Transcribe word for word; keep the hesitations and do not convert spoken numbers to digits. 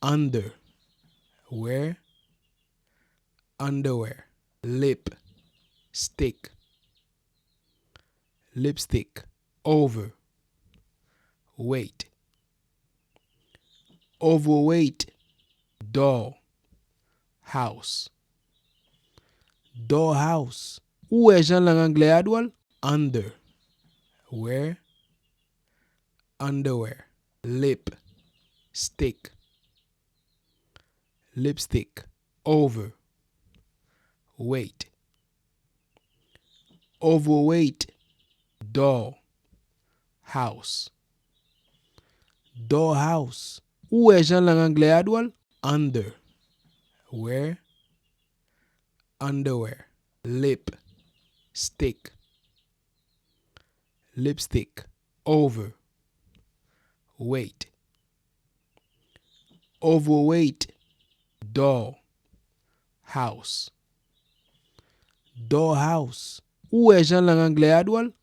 Under. Wear. Underwear. Lip. Stick. Lipstick. Over. Weight. Overweight. Doll. House. Doll house. Ou wè jan lang anglè a dwòl? Under. Wear. Underwear. Lip. Stick. Lipstick. Over. Weight. Overweight. Doll. House. Doll house. Ou wè jan lang anglè a dwòl? Under. Wear. Underwear. Lip. Stick. Lipstick. Over. Weight. Overweight. Doll. House. Doll house. Ou wè jan lang anglè a dwòl?